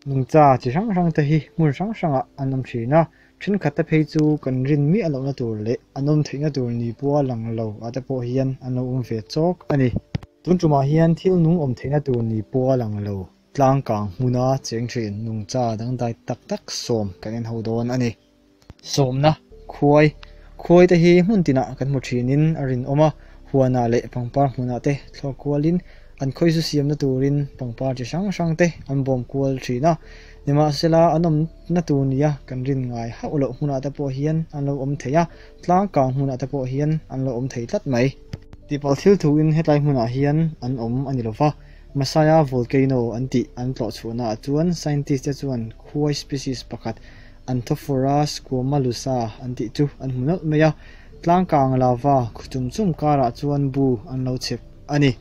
Nungcha chi hrang hrang te hi hmun hrang hrangah an awm thin a, thenkhat te phei chu kan rin miah lohna tur leh an awm theihna tur ni pawha lang lo ah te pawh hian an lo awm ve chawk a ni. Tun tumah hian thil nung awm theihna tur ni pawha lang lo tlang kang hmuna cheng thin nungcha dangdai tak tak sawm kan en ho dawn a ni. Sawmna, khuai, Khuai te hi hmun tinah kan hmu thinin a rinawm a, huanah leh pangpar hmunah te thlawk kualin an khawizu siamna turin pangpar chi hrang hrang te an bawm kual thin a. Nimahsela an awmna tur nia kan rin ngai hauh loh hmunah te pawh hian an lo awm thei a, tlang kang hmunah te pawh hian an lo awm thei tlat mai. Tihpalh thil thuin hetlai hmunah hian an awm a ni lova, Masaya Volcano an tih an tlawh chhuahnaah chuan scientist te chuan khuai species pakhat Anthophora squamalusa an tih chu an hmu nawlh mai a, tlangkang lava khu chum chum karah chuan bu an lo chhep a ni.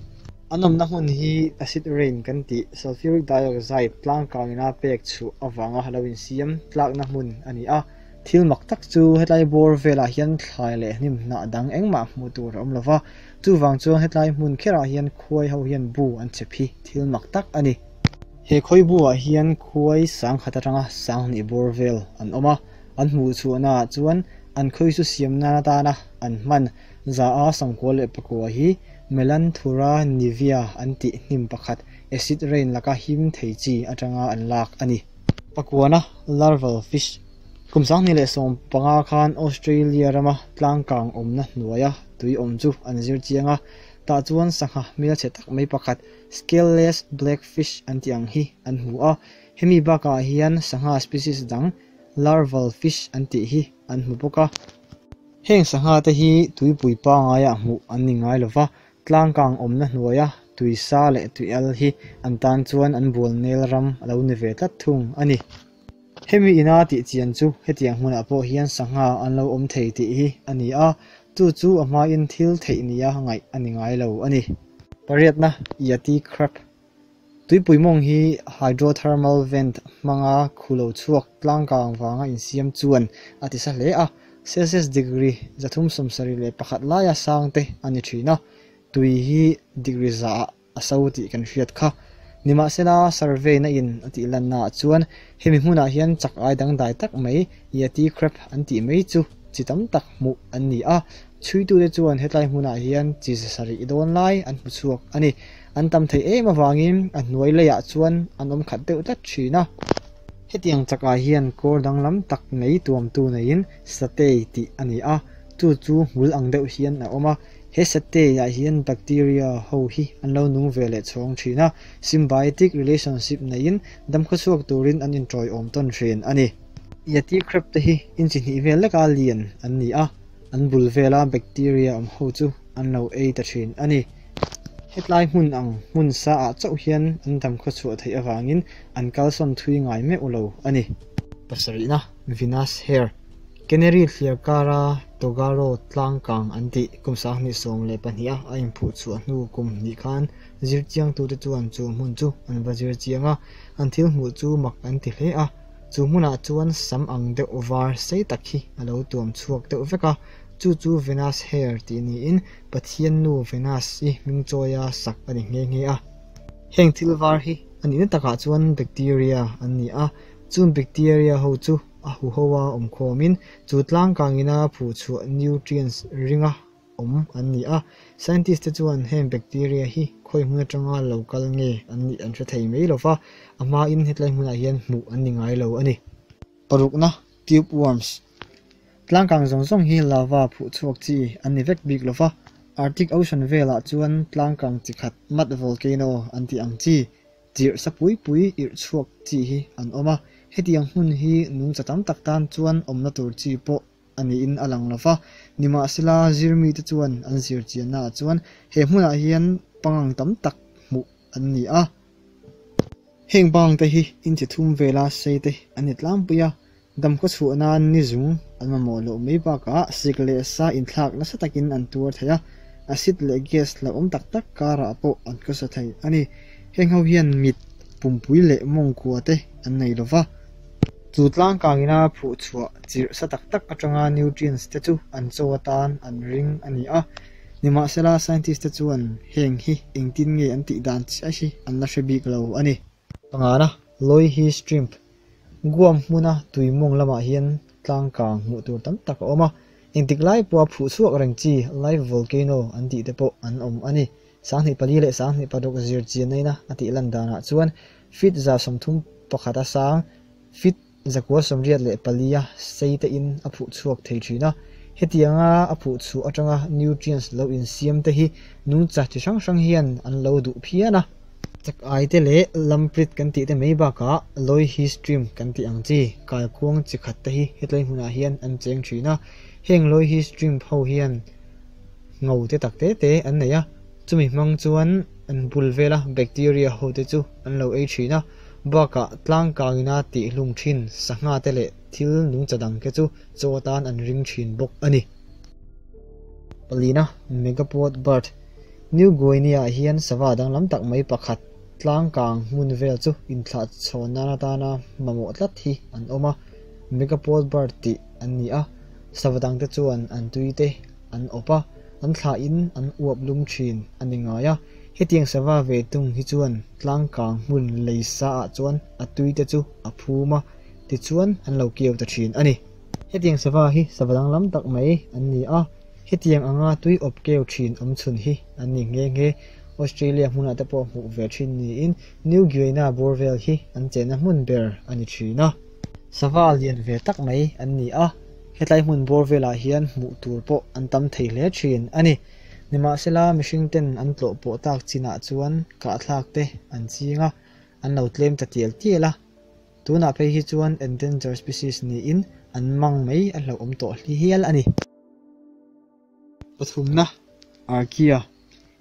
An awmna hmun hi acid rain kan tih sulfuric dioxide tlangkang ina pek chhuah avanga lo insiam tlakna hmun a ni a. Thil mak tak chu hetlai bawr velah hian thlai leh hnim hnah dang engmah hmuh tur a awm lo va, chuvang chuan hetlai hmun kherah hian khuai ho hian bu an chhep hi thil mak tak a ni. He khawibu ah hian khuai sangkhat atanga sanghnih bawr vel an awm a, an hmuh chhuahna ah chuan an khawi chu siam nan atana an hman za a sangkua leh pakua hi Melanthura nivea an tih hnim pakhat acid rain laka him thei chi atanga an lak a ni. Pakuana larval fish kum 2015 khan Australia rama tlangkang awmna hnuaia tui awm chu an zir chiang a, tah chuan sangha hmelchhe tak mai pakhat Scaleless black fish an tih ang hi an hmu a, hemi bakah hian sangha species dang larval fish an tih hi an hmu bawk a. Heng sangha te hi tuipui pangaiah hmuh an ni ngai lova, tlangkang awmna hnuaia tui sa leh tui al hi an tan chuan an bual nel ram a lo ni ve tlat thung a ni. Hemi ina tih chian chu hetiang hmunah pawh hian sangha an lo awm thei tih hi a ni a, chu chu a hmain thil theih nia ngaih a ni ngai lo a ni. Pariatna, Yeti Crab. Tuipui mawng hi hydrothermal vent hmanga khu lo chhuak tlangkang vanga insiam chuan a ti sa hle a, Celsius degree 371 laia sang te a ni thin a, tui hi degree zaah a so tih kan hriat kha. Nimahsela, survey na in a tih lanna ah chuan hemi hmunah hian chak ai dangdai tak mai Yeti crab an tih mai chu chi tam tak hmuh an ni a, chhuitute chuan hetlai hmunah hian chi zasarih dawn lai an hmu chhuak a ni. An tam thei em avangin a hnuai leiah chuan an awm khat deuh tlat thin a. Hetiang chak ah hian kawr danglam tak mai tuamtu neiin satay tih a ni a, chu chu hmul ang deuh hian a awm a. He satay ah hian bacteria ho hi an lo nung ve leh chhawng thin a, symbiotic relationship neiin damkhaw chhuak turin an intawiawm tawn thin a ni. Yeti crab te hi inchi hnih vel leka lian an ni a, an bul vela bacteria awm ho chu an lo ei ta thin a ni. Hetlai hmun ang hmun sa ah chauh hian an damkhaw chhuah theih avangin an kalsawn thui ngai meuh lo a ni. Pasarihna, Venus hair. Canary thliar kara Togaro tlang kang an tih kum 2012 a a inphuh chhuah hnu kum hnih khan zirchiangtute chuan chu hmun chu an va zir chiang a, an thil hmuh chu mak an ti hle a. Chu hmunah chuan sam ang deuh var sei tak hi a lo tuam chhuak deuh vek a, chu chu Venus hair tih niin Pathian nu Venus-i hming chawia sak a ni nghe nghe a. Heng thil var hi a nihna takah chuan bacteria an ni a, chung bacteria ho chu a huho a awm khawmin chu tlangkangina phuh chhuah nutrients ringa awm an ni a. Scientist te chuan heng bacteria hi khawi hmun atanga lo kal nge an nih an hre thei mai lova, a hmain hetlai hmunah hian hmuh an ni ngai lo a ni. Parukna, tube worms. Tlangkang zawng zawng hi lava phuh chhuak chi an ni vek bik lova, Arctic Ocean velah chuan tlangkang chi khat mud volcano an tih ang chi Chirh sa pui pui irh chhuak chi hi an awm a, hetiang hmun hi nungcha tam tak tan chuan awmna tur chi pawh a niin a lang lo va. Nimahsela, zirmite chuan an zir chiannaah chuan he hmunah hian pangang tam tak hmuh an ni a. Heng pangangte hi inchi thum vela sei te an ni tlangpui a, Damkhaw chhuah nan ni zung an mamawh loh mai bakah sik leh sa inthlak nasa takin an tuar thei a, acid leh gas hlauhawm tak tak karah pawh an khawsa thei a ni. Heng ho hian mit, pumpui leh mawngkua te an nei lo va. Chu tlangkangina phuh chhuah chirh sa tak tak atanga nutrients te chu an chaw atan an ring a ni a. Nimahsela scientist te chuan heng hi engtin nge an tih dan chiah hi an la hre bik lo a ni. Pangana. Loihi Shrimp, Guam hmuna tui mawng lamah hian tlang kang hmuh tur tam tak a awm a, engtik lai pawha phuh chhuak reng chi live volcano an tih te pawh an awm a ni. 24 leh 26 zir chian naina a tih lan danah chuan feet 31 a sang, feet 984 sei te in a phuh chhuak thei thin a. Hetianga a phuh chhuah atanga nutrients lo insiam te hi nungcha chi hrang hrang hian an lo duh phian a. Chak ai te leh lamprit kan tih te mai bakah Loihi stream kan tih ang chi kalkuang chi khat te hi hetlai hmunah hian an cheng thin a. Heng Loihi stream ho hian ngo te tak te te an nei a, chumi hmang chuan an bul vela bacteria ho te chu an lo ei thin a. Bakah tlangkangina tihhlum thin sangha te leh thil nungcha dang te chu chaw atan an ring thin bawk a ni. Palina, Megapod bird, New Guinea-ah hian sava danglam tak mai pakhat tlangkang hmun vel chu inthlah chhawn nan atana mamawh tlat hi an awm a, Megapod bird tih an ni a, sava dangte chuan an tui te an awp a, an thlahin an uap lum thin a ni ngai a. Hetiang sava ve tung hi chuan tlangkang hmun lei saah chuan a tui te chu a phum a, tichuan an lo keu ta thin a ni. Hetiang sava hi sava danglam tak mai an ni a, hetiang anga tui awp keu thin awm chhun hi an ni nghe nghe. Australia hmunah te pawh hmuh ve thin niin New Guinea bawr vel hi an chenna hmun ber a ni thin a. Sava lian ve tak mai an ni a, hetlai hmun bawr velah hian hmuh tur pawh an tam thei hle thin a ni. Nimahsela mihring ten an tlawh pawh tak chinah chuan kahthlak te an ching a, an lo tlem ta tial tial a. Tunah phei hi chuan endangered species niin an mang mai a hlauhawm tawh hli hial a ni. Pathumna, Archaea.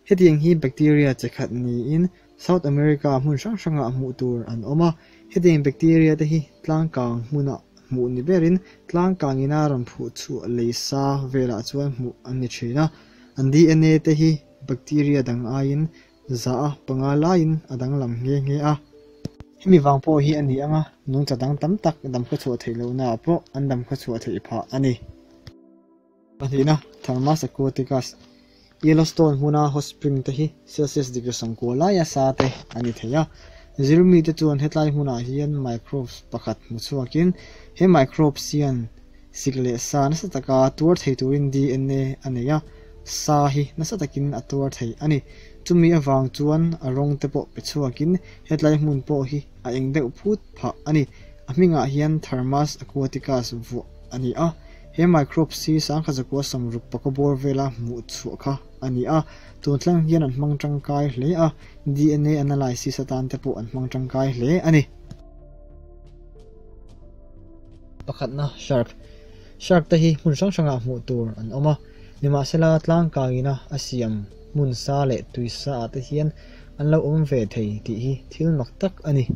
Hetiang hi bacteria che khat niin South America hmun hrang hrangah hmuh tur an awm a. Hetiang bacteria te hi tlangkang hmunah hmuh ni berin tlangkang ina rawn phuh chhuah lei sa velah chuan hmuh an ni thin a. An DNA te hi bacteria dang aiin za a panga laiin a danglam nghe nghe a. Hemi vang pawh hi a ni ang a, nungcha dang tam tak damkhaw chhuah theih lohnaah pawh an damkhaw chhuah theih phah a ni. Pahnihna, Thermas aquaticus, Yellowstone hmuna hot spring te hi Celsius degree 90 laia sa te a ni thei a. Zirmite chuan hetlai hmunah hian microbes pakhat hmu chhuakin he microbes hian sik leh sa nasa taka tuar thei turin DNA a nei a, sa hi nasa takin a tuar thei a ni. Chumi avang chuan a rawng te pawh pe chhuakin hetlai hmun pawh hi a eng deuh phut phah a ni. A hmingah hian Thermus aquaticus vuah a ni a, he microbes hi sangkhat zakua sawmruk pakaw bawr vela hmuh chhuah kha a ni a, tun thleng hian an hmang tangkai hle a, DNA analysis atan te pawh an hmang tangkai hle a ni. Pakhatna, Shark. Shark te hi hmun hrang hrangah hmuh tur an awm a, nimahsela tlangkangina a siam hmun sa leh tui sa ah te hian an lo awm ve thei tih hi thil mak tak a ni.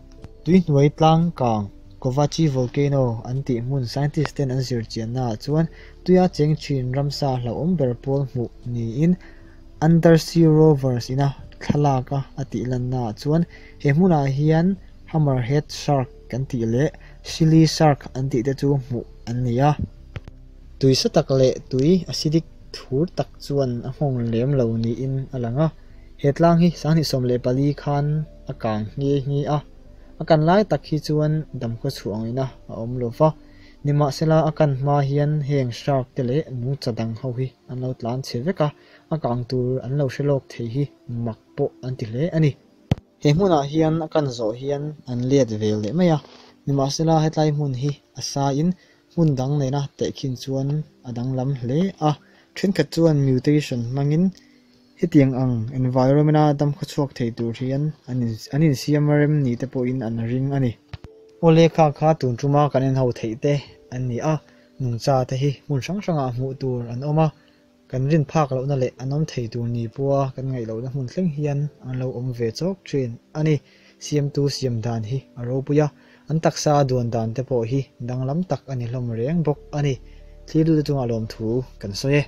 Tuihnuai tlangkang Kovachi Volcano an tih hmun scientist ten an zir chianna ah chuan tuia cheng thin ramsa hlauhawm ber pawl hmuh niin Undersea Rovers ina thlalak a a tih lanna ah chuan he hmunah hian Hammerhead Shark kan tih leh Chili Shark an tih te chu hmuh an ni a. Tui sa tak leh tui acidic thur tak chuan a nghawng lem lo niin a lang a. He tlang hi 2014 khan a kang nghe nghe a. A kan lai tak hi chuan damkhaw chhuah angina a awm lo va. Nimahsela a kan hma hian heng shark te leh nungcha dang ho hi an lo tlan chhe vek a, a kang tur an lo hre lawk thei hi mak pawh an ti hle a ni. He hmunah hian a kan zawh hian an let vel leh mai a, nimahsela hetlai hmun hi a sain hmun dang nena tehkhin chuan a danglam hle a. Thenkhat chuan mutation hmangin hetiang ang environment-a damkhaw chhuak thei tur hian an insiam rem ni te pawhin an ring a ni. Awle kha kha tun tuma kan en ho theih te an ni a, nungcha te hi hmun hrang hrangah hmuh tur an awm a. Kan rin phak lohna leh an awm thei tur ni pawha kan ngaih lohna hmun thleng hian an lo awm ve chawk thin a ni. Siamtu siam dan hi a ropui a, an taksa a duan dan te pawh hi danglam tak a ni hlawm reng bawk a ni. Thlir dute chungah lawmthu kan sawi e.